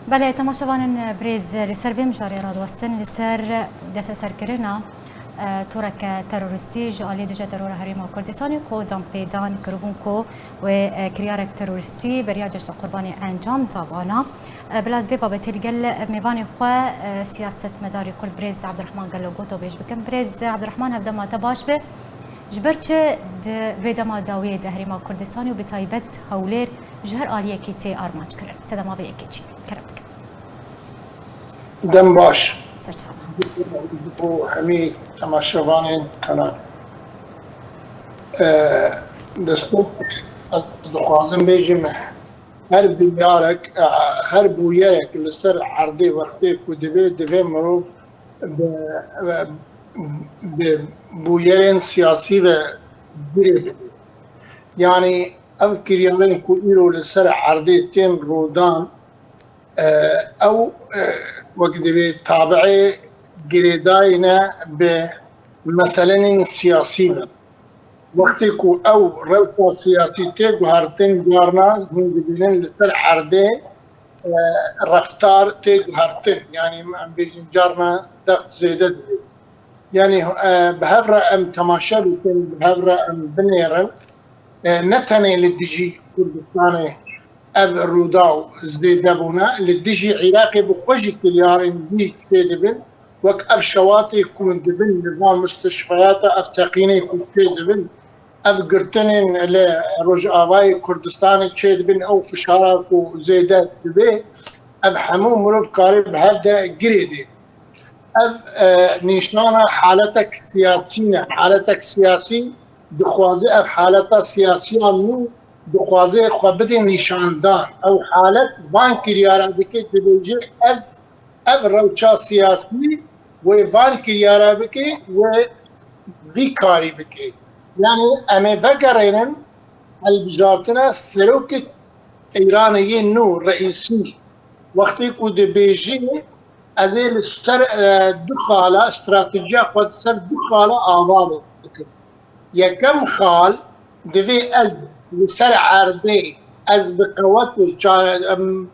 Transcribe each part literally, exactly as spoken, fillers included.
Belê, temaşevanên birêz, li ser vê mijarê radiwestin, li ser desteserkirina, e, toreke terorîstî ji alî dije terora Herêma Kurdistanê ku danpêdan kiribûn ku wê, e, kiryarek terorîstî beriya Cejna Qurbanê encam da vana. E, bila ez vê babetê li gel mêvanê xwe, e, siyasetmedarê Kurd birêz Abdurrahman Gelo gotobêj bikim. Birêz Abdurrahman, hevdema te baş be. Ji ber çi di vê dema dawiyê de Herêma Kurdistanê û bi taybet Hewlêr ji her aliyekî tê armanc kirin? Sedema vê yekê çi? Kerem bikin. Dem baş. Serçava. Bo hemî temaşevanên kanal. E, destpêk ez dixwazim bêjim, her biryarek, e, her bûyerek li ser erdê wextê ku divê, divê mirov bi, bi bûyerên siyasî ve girê bibe. Yanî ev kiryarên ku îro li ser erdê tên rûdan, e, ew, e, wek divê tabiê girêdayî ne bi meselên siyasî bin. Wextê ku ew rewşa siyasî tê guhertin, carna hûn dibînin li ser erdê, e, reftar tê guhertin. Yanî em bêjin carna dext zêde dibe. Yanî, e, bi hev re em temaşe bikin, bi hev re em binêrin. E, ne tenê li dijî Kurdistanê ev rûdaw zêde bûne, li dijî Iraqê bi xwe jî kiryarên dî çêdibin, wek ev şewatê ku dibin li van mustişfeyata, ev teqînê ku çêdibin, ev girtinên li Rojavayê Kurdistanê çêdibin, ew fişara ku zêde dibe, ev hemû mirov karê bi hev de girêdê. Ev, e, nîşana haletek siyasî ne. Haletek siyasî dixwaze ev haleta siyasiya nû dixwaze xwe bide nîşandan. Ew halet van kiryara dike, dibêje ez ev rewşa siyasî wê van kiryara bike, wê vî karî bike. Yanî em ê vegerênin hilbijartina serokê Îranê yê nû, Reîsî, wextê ku dibêjî, ez ê li ser, e, du xala, stratejiya xwe li ser du xala ava bikim. Yekem xal, divê ez li ser erdê, ez bi qewetê ça-, em,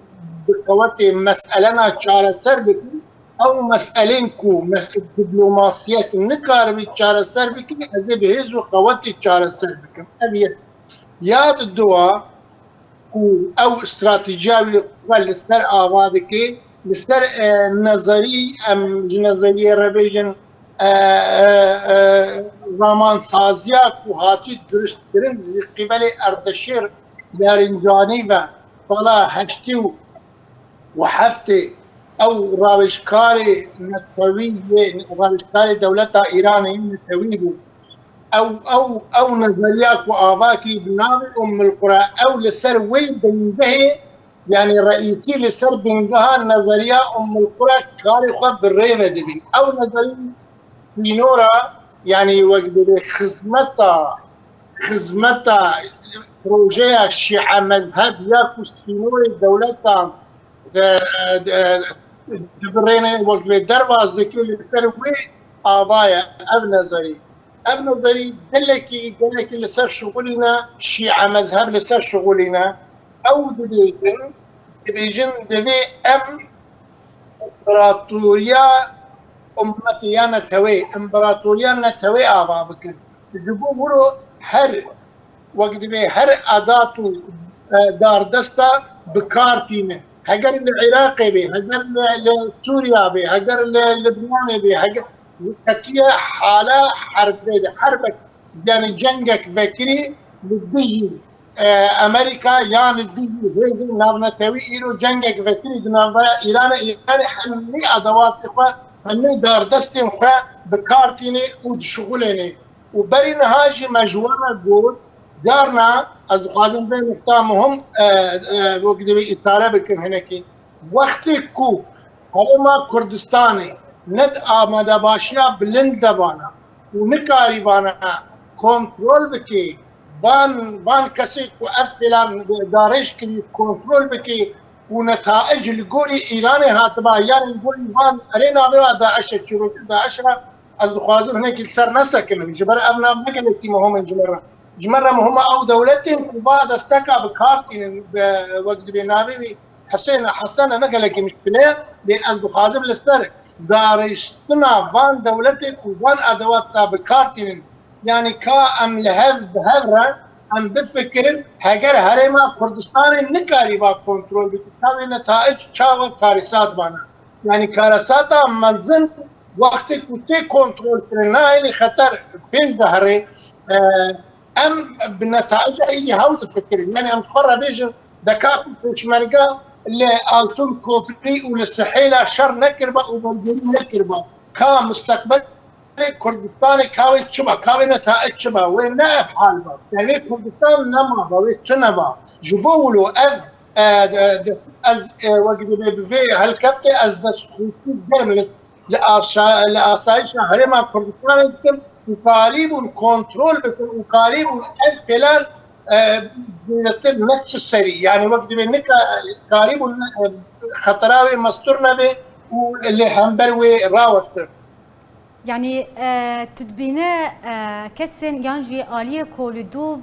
bi qewetê meselena çareser bikim. Ew meselên ku mes-, diplomasiyek nikaribî çareser bike, ez ê bi hêz û qewetê çareser bikim. Ev yek. Ya di dua, ku ew stratejiya wî xwe li ser ava dike, li ser, e, nezerî, em ji nezeriyê re bêjin, e, e, e, ramansaziya ku hatî durustkirin ji qîbelê Erdeşêr Larincanî ve sala heştê û heftê, ew rawêjkarê netewî yê, rawêjkarê dewleta Îranê yê netewî bû. Ew, ew, ew nezeriya ku ava kirî bi navê Ummul Qura, ew li ser wê bingehê, yanî Reîsî li ser bingeha nezeriya Ummul Qura karê xwe bi rê ve dibîn. Ew nezerî sînora, yanî wek dibê xizmeta, xizmeta projeya şîe mezheb ya ku sînorê dewleta de, de, dibirêne, wek dibê derbas dike, li ser wê ava ye ev nezerî. Ev nezerî gelekî, gelekî li ser şixulîne şîe mezheb, li ser şixulîne. Ew dibêjin, dibêjin divê em împaratoriya ummetê ya netewê, împaratoriya netewê ava bikin. Ji bo wiro her, wek dibê her edat û, e, dardesta bi kar tînin. Heger li Iraqê bê, heger li, li Sûriya bê, heger li Libnanê bê, heger li qetiye hala herbê de, herbek, yanî cengek vekirî li dijî, e, Amerîka yan li dijî hêzên navnetewî îro cengek vekirî di navbera Îranê, Îranê hemî edewatê xwe, hemî dardestên xwe bi kar tînê û dişixulênê. Û berî niha jî me ji we re got, carna ez dixwazim vê nuqta muhim, e, e, wek dibê îtare bikim hinekî. Wextê ku Herêma Kurdistanê ne di amadebaşiya bilind de vana û nikarî vana kontrol bike, van, van kesê ku ev pêlan darêj kirî kontrol bike û netaic li gorî Îranê hatiba, yan li gorî van erê navê wa DAIŞ e, çîrokê DAIŞ e, ez dixwazim hinekî li ser nesekinim. Ji ber ev nav ne gelekî muhim in ji me re. Ji me re muhim e ew dewletên ku va desteka bi kar tînin, bi, wek dibê navê wî, Hesên Hesen ne gelekî mişkile, lê ez dixwazim li ser dariştina van dewletê û van adewata bi kar tînin. Yanî ka em li hev, bi hev re em bifikirin, heger Herêma Kurdistanê nikarî va kontrol bike, ka wê netaic çawa karesat vana. Yanî karesata mezin wextê ku tê kontrol kirin, nahêlî xeter pêş de herê, e, em bi netaica êdî hew difikirin. Yanî em xwe re bêjin, deka ku pêşmerge li Altun Koprî û li Sihêla şer nekiriba û bergerî nekiriba, ka musteqbel Kurdistanê ka wê çi ba, ka wê netaic çi ba, wê ne ev hal ba. Devê Kurdistan nema ba, wê tune ba. Ji bo wilo ev, e, de, de, ez, e, wek dibê bi vê helkeftê ez destxweşî germ li, li, aşa-, li asayişa Herêma Kurdistanê dikim û karîbûn kontrol bikin û karîbûn ev plan, e, zêdetir ne çi serî. Yani wek dibê nika karîbûn, e, xetera wê mestur nebe û li hember wê rawestin. Yanî, e, tu dibîne, e, kesên yan jî aliyê ku li dûv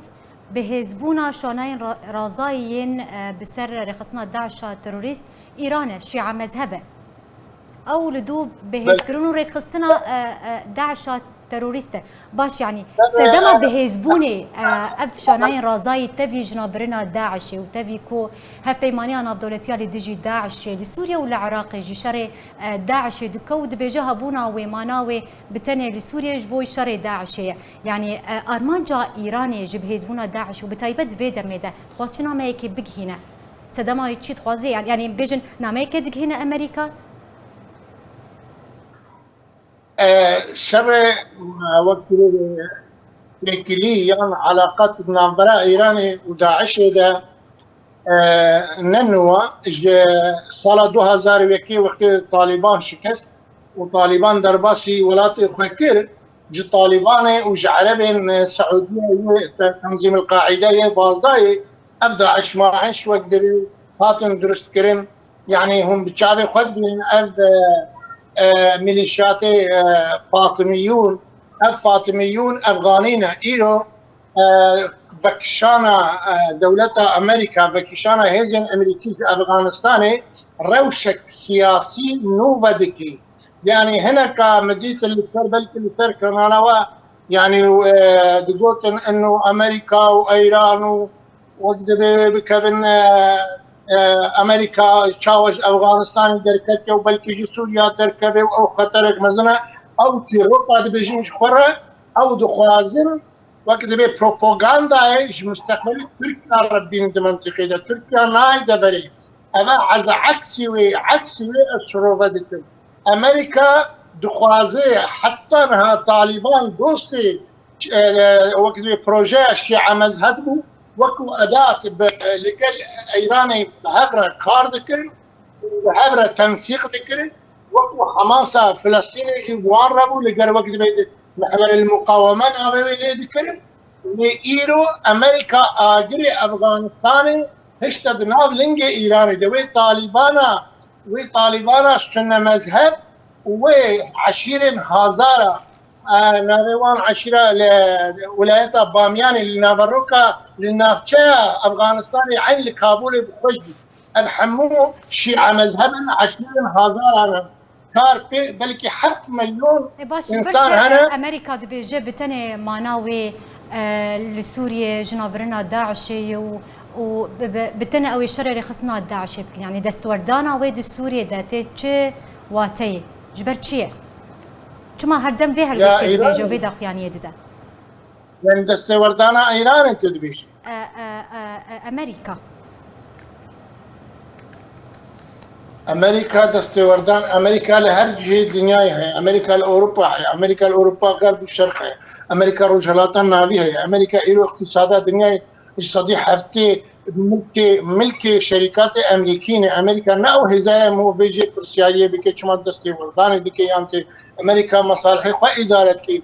bi hêzbûna şanayên ra-, razayî yên, e, bi ser rêxistina DAIŞ'a terorîst Îran e, Şîa mezheb e. Ew li dûv bi hêzkirin û rêxistina, e, e, DAIŞ'a terorîst e. Baş, yanî, sedema bi hêzbûnê, e, ev şanayên razayî tevî jinabirina DAIŞ'ê û tevî ku hevpeymaniya navdewletiya li dijî DAIŞ'ê li Sûriye û li Iraqê jî şerê, e, DAIŞ'ê dike û dibêje hebûna wê, mana wê bi tenê li Sûriye ji bo şerê DAIŞ'ê ye. Yanî, e, armanca Îranê ji bi hêzbûna DAIŞ û bi taybet di vê demê de dixwaz çi nameyekê bigihîne? Sedema wê çi dixwaze? Yanî, yanî bêjin nameyekê digihîne Amerîka? E, şerê, e, wek têkilî yan eleqat di navbera Îranê û DAIŞ'ê de, e, ne nû e. Ji sala du hazar û yekê wextê Talîban şikest û Talîban derbasî welatê xwe kir, ji Talîbanê û ji Erebên, e, Seûdiyeyê, te-, Tenzîm el-Qaîdeyê, Bazdayê, ev DAIŞ MAIŞ wek dibê hatin durustkirin. Yanî hûn bi çavê xwe dibînin ev, e, e, milîşyatê, e, Fatimiyûn, ev Fatimiyûn Efxanî ne. Îro, e, vekişana, e, dewleta Amerîka, vekişana hêzên Amerîkî ji Efxanistanê rewşek siyasî nû vedikî. Yanî hineka min dît li ser, belkî li ser kanala we, yanî, e, digotin ino Amerîka û Îran û wek dibê bikevin, e, e, Amerîka çawa ji Efxanistanê derketiye û belkî ji Sûriya derkeve û ew xeterek mezin e. Ew çîroka dibêjin ji xwe re, ew dixwazin wek dibê propagandayê ji musteqbelê Tirkiya re bînin di mentiqê de. Tirkiya nayê deverê. Ev e, ez eksî wê, eksî wê ez şirove dikim. Amerîka dixwaze heta niha Talîban dostê, e, wek dibê projeya Şîa mezheb bû, wekî edat bi, li gel Îranê bi hev re kar dikirin û bi hev re tensîq dikirin, wekî Hamasa Filistînê jî wan re bû, li gel wek dibê mihweril muqaweme navê wê lê dikirin. Lê îro Amerîka agirê Efxanistanê hişte di nav lingê Îranê de. Wê Talîbana, wê Talîbana sunne mezheb û wê eşîrên Hazara, e, navê wan eşîra li wilayeta Bamyanê li naveroka, li navçeya Efxanistanê eyn li Kabûlê bi xwe jî. Ev hemû Şîa mezheb in, eşîrên Hazara ne. Kar pê belkî heft milyon Ê baş, ji ber însan çi hene. Amerîka dibêje bi tenê mana wê, e, li Sûriyê ji navbirina DAIŞ'ê ye û, û bi, bi, bi tenê ew ê şerê rêxistina DAIŞ'ê bikin? Yanî destwerdana wê di Sûriyê de tê çi wateyê? Ji ber çi ye? Çima her dem vê helwestê dibêje û vê daxuyaniyê dide? Yanî destêwerdana Îranê tu dibêjî? E, e, e, e, Amerîka. Amerîka destêwerdan, Amerîka li her cihê dinyayê heye. Amerîka li Ewropa heye. Amerîka li Ewropa Xerb û Şerq heye. Amerîka Rojhelata Navî heye. Amerîka îro îqtîsada dinyayê ji sedî heftê milkê, milkê şerîkatê Emrîkî ne. Amerîka ne ew hêza ye, em û vê jê pirsiyariyê bike, çima destêwerdanê dike yan tê Amerîka mesalihê xwe îdare dike.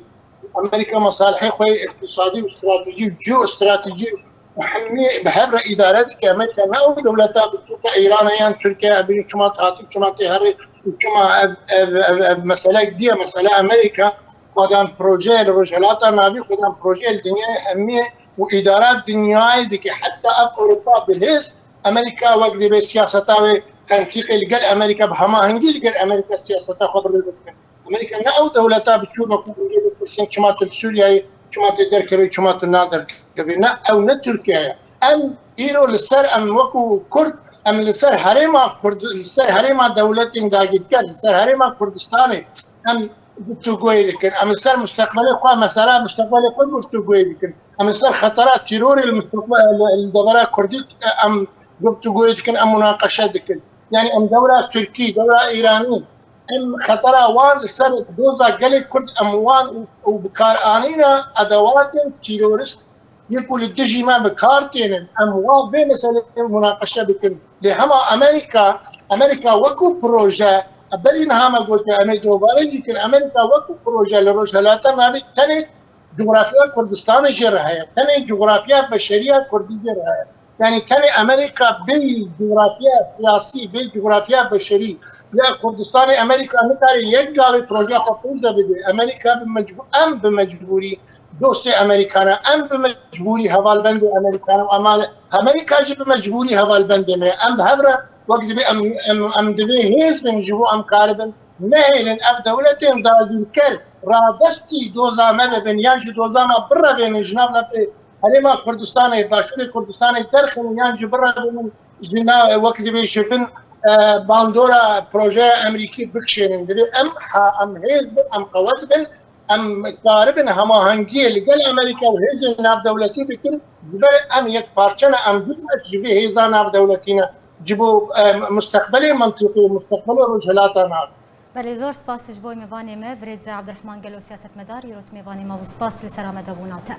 Amerîka mesalihê xwe yê îqtîsadî û stratejî û jeostratejî û hemî bi hev re îdare dike. Amerîka ne ew dewleta biçûk e, Îran e yan Tirkiye, em bêjin çima hatî, çima tê herê û çima ev, ev, ev, ev meselek dî ye. Mesele Amerîka xwedan projeyê li Rojhelata Navî, xwedan projeyê li dinyayê hemî ye û îdara dinyayê dike. Heta ev Ewropa bi hêz Amerîka wek dibê siyaseta wê tenfîqê li gel Amerîka, bi hemahengî li gel Amerîka siyaseta xwe bi rê bikin. Amerîka ne ew dewleta bi çû ve ku hûn ê bipirsin çima tu li Sûriyeyê, çima tu derkevê, çima tu naderkevê. Ne ew ne Tirkiye ye. Em îro li ser, em wekû Kurd, em li ser herêma Kurd, li ser herêma dewletên dagirker, li ser herêma Kurdistanê em guftûgoyê dikin. Em li ser mustaqbelê xwe, mesela mustaqbelê xwe guftûgoyê dikin. Em li ser xetera terorê li mustaqbel, li, li devera Kurdî, em guftûgoyê dikin, em munaqeşe dikin. Yani em dewra Tirkî, dewra Îranî, em xetera wan li ser doza gelê Kurd, em wan û, û bikaranîna edewatên terorist yê ku li dijî me bi kar tênin, em wan vê meselê munaqeşe bikin. Lê hema Amerîka, Amerîka wekû proje, berî niha me gotiye, em ê dubare jî kir, Amerîka wekû proje li Rojhelata Navî tenê cografya Kurdistanê jê re heye, tenê cografya beşeriya Kurdî jê re heye. Yani tenê Amerîka bê cografya siyasî, bê cografya beşerî ya Kurdistanê, Amerîka nikare yek gavê projeya xwe pêş de bide. Amerîka bi mecbû-, em bi mecbûrî dostê Amerîka ne, em bi mecbûrî hevalbendê Amerîka ne, ama Amerîka jî bi mecbûrî hevalbendê me ye. Em bi hev re wek dibê em, em, em divê hêz bin ji bo em karibin nehêlin ev dewletên dagirker radestî doza me bibin yan ji doza me birevênin, ji nav lafê Herêma Kurdistanê, Başûrê Kurdistanê derxin yan jî birevênin ji na-, wek dibê ji bin, e, bandora projeya Amerîkî bikişênin. Divê em ha-, em hêz bin, em qewet bin, em karibin hemahengiyê li gel Amerîka û hêzên navdewletî bikin. Ji ber em yek parçe ne, em du ne, ji vê hêza navdewletî ne. Ji bo, e, mustaqbelê mintîqê, mustaqbelê Rojhilata Navî. Belê, zor spas ji bo mêvanê me, birêz Abdurrahman Gelo, siyasetmedar, îro mêvanê me bû. Spas li ser amadebûna te.